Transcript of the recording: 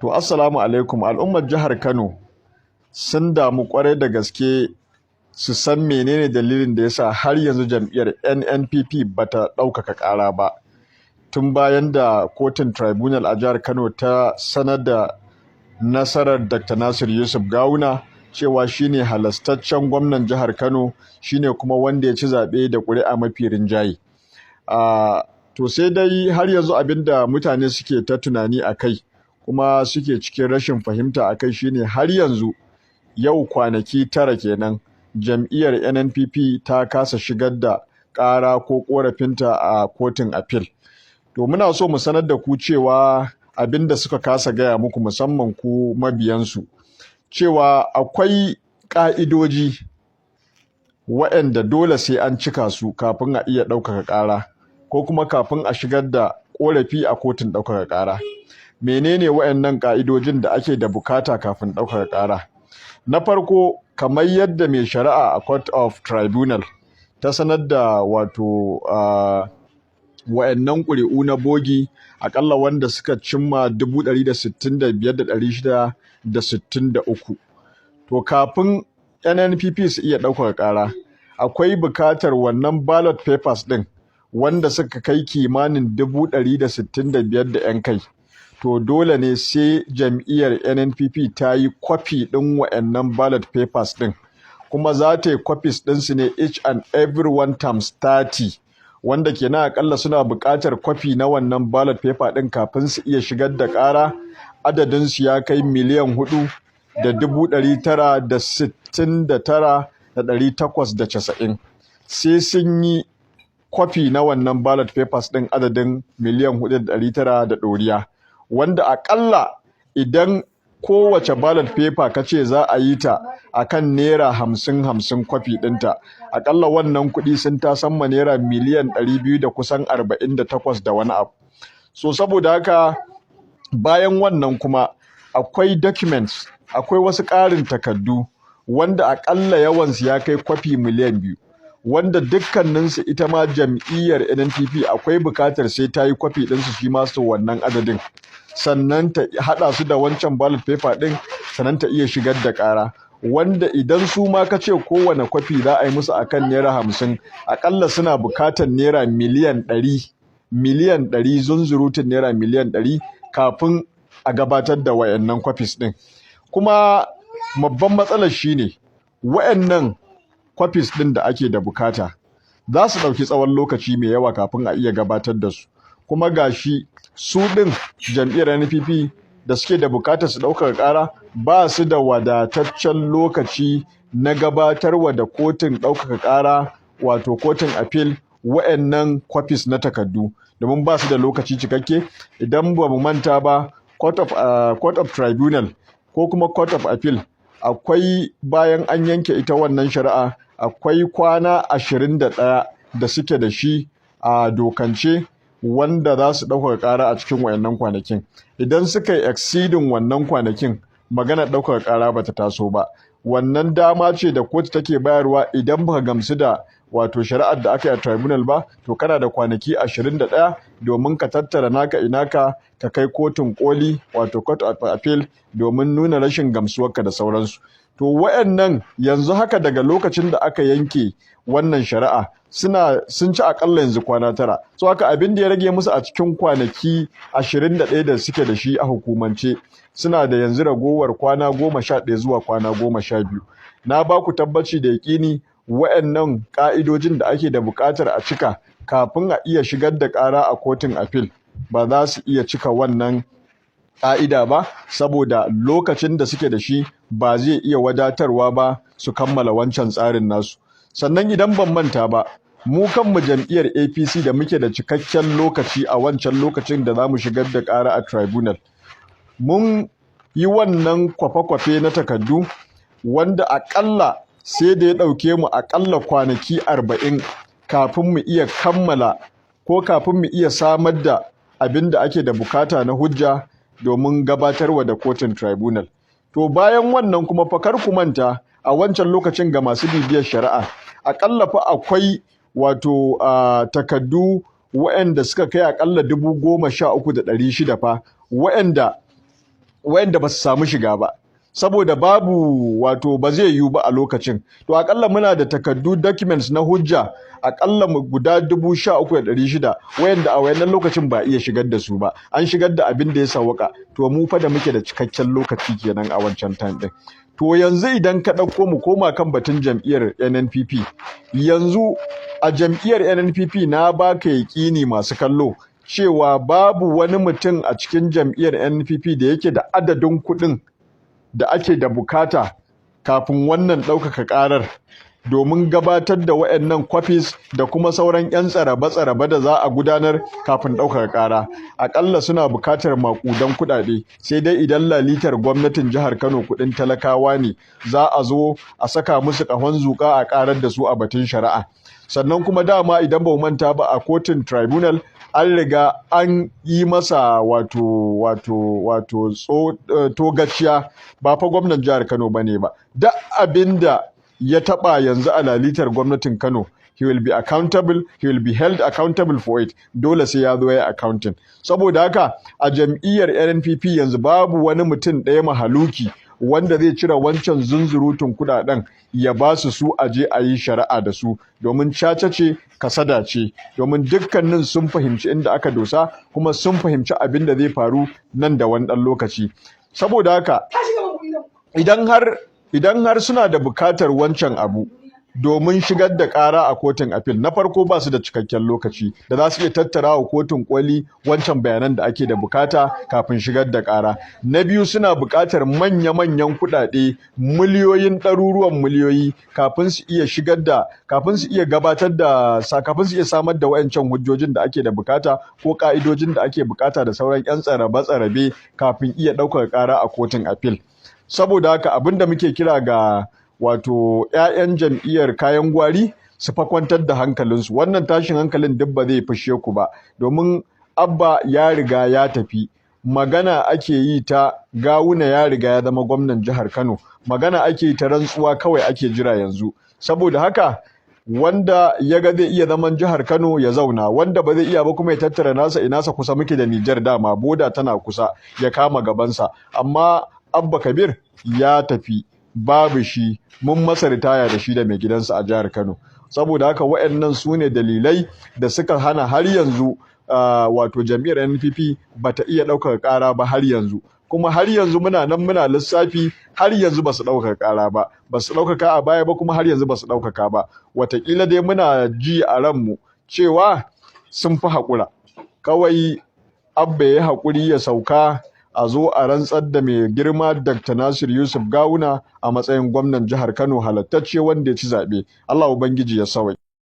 To, assalamu alaikum. Al'ummar jihar Kano sun damu kwarai da gaske su san menene dalilin da yasa har yanzu jam'iyyar NNPP bata ɗaukaka ƙara ba. Tun bayan da kotun tribunal a jihar Kano ta sanar da nasarar Dr. Nasir Yusuf Gawuna cewa shine halastaccen gwamnan jihar Kano, shine kuma wanda ya ci zaɓe da ƙuri'a mafi rinjaye. To sai dai har yanzu abin da mutane suke ta tunani a kai kuma suke cikin rashin fahimta a kai shine har yanzu, yau kwanaki 9 kenan, jam'iyyar NNPP ta kasa shigar da ƙara ko ƙorafinta a kotun appeal. To, muna so mu sanar da ku cewa abin da suka kasa gaya muku, musamman ku mabiyansu, cewa akwai ƙa'idoji waɗanda dole sai an cika su kafin a iya ɗaukaka ƙara ko kuma kafin a shigar da ƙorafi a kotun ɗaukaka ƙara. Menene waɗannan ƙa'idojin da ake da bukata kafin ɗaukaka ƙara? Na farko, kamar yadda mai shari'a a Court of Tribunal ta sanar da wato wa'annan ƙuri'u na bogi akalla wanda suka cimma 165,663. To, kafin NNPP su iya ɗaukaka ƙara, akwai buƙatar wannan ballot papers ɗin wanda suka kai kimanin 165,000 da 'yan kai. To, dole ne sai jam'iyyar NNPP ta yi kwafi ɗin wa'annan ballot papers ɗin, kuma za ta yi copies ɗinsu ne each and every one times 30, wanda kenan akalla suna buƙatar kwafi na wannan ballot paper ɗin kafin su iya shigar da ƙara, adadinsu ya kai 4,969,890. Sai sun yi kwafi na wannan ballot papers ɗin adadin miliyan 4.9 da ɗoriya, wanda aƙalla idan kowace ballot paper ka ce za a yi ta a kan ₦50-50 kwafi ɗinta, aƙalla wannan kuɗi sun tasamma ₦200 miliyan da kusan 48 da wani abu. So saboda haka, bayan wannan kuma akwai documents, akwai wasu ƙarin takardu wanda aƙalla yawansu ya kai kwafi miliyan 2, wanda dukkaninsu ita ma jam'iyyar NNPP akwai buƙatar sai ta yi kwafi ɗinsu shi ma su wannan adadin, sannan ta haɗa su da wancan ballot paper ɗin, sannan ta iya shigar da ƙara, wanda idan su ma ka ce kowane kwafi za a yi musu akan ₦50, aƙalla suna buƙatar ₦100 miliyan, miliyan 100, zunzurutun ₦100 miliyan kafin a gabatar da wayannan copies ɗin. Kuma babban matsalar shine wayannan copies ɗin da ake da bukata za su ɗauki tsawon lokaci mai yawa kafin a iya gabatar da su. Kuma gashi su ɗin jam'iyyar NPP da suke da bukatar su ɗaukar ƙara ba su da wadataccen lokaci na gabatarwa da kotun ɗaukaka ƙara, wato kotun appeal, wa'annan copies na takardu, domin ba su da lokaci cikakke. Idan ba mu manta ba, court of tribunal ko kuma court of appeal, akwai bayan an yanke ita wannan shari'a, akwai kwana 21 da suke da shi a dokance wanda za su ɗaukaka ƙara a cikin wayannan kwanakin. Idan suka yi exceeding wannan kwanakin, maganar ɗaukaka ƙara bata taso ba. Wannan dama ce da kotu take bayarwa: idan baka gamsu da wato shari'ar da aka yi a tribunal ba, to kana da kwanaki 21 domin ka tattara naka inaka ka kai kotun koli, wato court of appeal, domin nuna rashin gamsuwarka da sauransu. To, wayannan yanzu haka daga lokacin da aka yanke wannan shari'a sun ci akalla yanzu kwana 9. So haka abin da ya rage musu a cikin kwanaki 21 da suke da shi a hukumance, suna da yanzu ragowar kwana 11 zuwa kwana 12. Na ba ku tabbaci da yaƙini, wayannan ƙa'idojin da ake da buƙatar a cika kafin a iya shigar da ƙara a kotun appeal, ba za su iya cika wannan ƙa'ida ba, saboda lokacin da suke da shi ba zai iya wadatarwa ba su kammala wancan tsarin nasu. Sannan idan ban manta ba, mu kanmu jam'iyyar APC da muke da cikakken lokaci a wancan lokacin da za mu shigar da ƙara a tribunal, mun yi wannan kwafe-kwafe na takardu wanda aƙalla sai da ya ɗauke mu aƙalla kwanaki 40 kafin mu iya kammala ko kafin mu iya samar da abin da ake da bukata na hujja domin gabatarwa da kotun tribunal. To, bayan wannan kuma fa kar ku manta, a wancan lokacin, ga masu bibiyar shari'a, aƙalla fa akwai wato takardu waɗanda suka kai aƙalla 13,600 fa waɗanda Wayanda ba su samu shiga ba saboda babu, wato ba zai yiwu ba a lokacin. To akalla muna da takardu, documents na hujja, akalla guda 13,600 wayanda a wayannan lokacin ba iya shigar da su ba. An shigar da abin da ya sawwaka. To mu fa da muke da cikakken lokaci kenan a wancan time din. To yanzu idan ka ɗauko, mu koma kan batun jam'iyyar NNPP. Yanzu a jam'iyyar NNPP, na baka yaƙini, masu kallo, cewa babu wani mutum a cikin jam'iyyar NNPP da yake da adadin kuɗin da ake da bukata kafin wannan ɗaukaka ƙarar domin gabatar da waɗannan copies da kuma sauran 'yan tsarabe-tsarabe da za a gudanar kafin ɗaukaka ƙara. Aƙalla suna bukatar maƙudan kuɗaɗe, sai dai idan lalitar gwamnatin jihar Kano, kuɗin talakawa ne, za a zo a saka musu ƙahon zuƙa a ƙarar da su a batun shari'a. Sannan kuma dama, idan ba manta ba, a kotun tribunal an riga an yi masa wato togaciya. Ba fa gwamnan jihar Kano bane ba. Duk abinda ya taba yanzu a lalitar gwamnatin Kano, he will be accountable, he will be held accountable for it. Dole sai ya zo ya accounting. Saboda haka a jam'iyyar NNPP yanzu babu wani mutum ɗaya mahaluki wanda zai cire wancan zunzurutun kudaden ya ba su su aje a yi shari'a da su, domin caca ce, kasada ce, domin dukkanin sun fahimci inda aka dosa kuma sun fahimci abin da zai faru nan da wani ɗan lokaci. Saboda haka idan har suna da bukatar wancan abu domin shigar da ƙara a kotun appeal, na farko ba su da cikakken lokaci da za su iya tattara wa kotun koli wancan bayanan da ake da bukata kafin shigar da ƙara. Na biyu, suna bukatar manya-manyan kuɗaɗe, miliyoyin, ɗaruruwan miliyoyi, kafin su iya shigar da kafin su iya gabatar da kafin su iya samar da wayancan hujjojin da ake da bukata ko ka'idojin da ake bukata da sauran 'yan tsarabe-tsarabe kafin iya ɗaukar ƙara a kotun appeal. Saboda haka abin da muke kira ga wato 'ya'yan jam'iyyar kayan gwari, su fa kwantar da hankalinsu. Wannan tashin hankalin duk ba zai fushe ku ba, domin Abba ya riga ya tafi. Magana ake yi ta Gawuna ya riga ya zama gwamnan jihar Kano. Magana ake yi ta rantsuwa kawai ake jira yanzu. Saboda haka wanda ya ga zai iya zaman jihar Kano ya zauna, wanda ba zai iya ba kuma ya tattara nasa inasa. Kusa muke da Nijar, dama boda tana kusa, ya kama gabansa. Amma Abba Kabir ya tafi, babu shi, mun masa ritaya da shi da mai gidansa a jihar Kano. Saboda haka waɗannan su ne dalilai da suka hana har yanzu wato jam'iyyar NPP bata iya ɗaukar ƙara ba har yanzu. Kuma har yanzu muna nan muna lissafi, har yanzu ba su ɗaukar ƙara ba, ba su ɗaukaka a baya ba, kuma har yanzu ba su ɗaukaka ba. Wataƙila dai muna ji a ranmu cewa sun fi haƙura kawai. Abba ya haƙuri ya sauka, a zo a rantsar da mai girma Dr. Nasir Yusuf Gawuna a matsayin gwamnan jihar Kano halattacce wanda ya ci zaɓe. Allah Ubangiji ya sauwaƙe.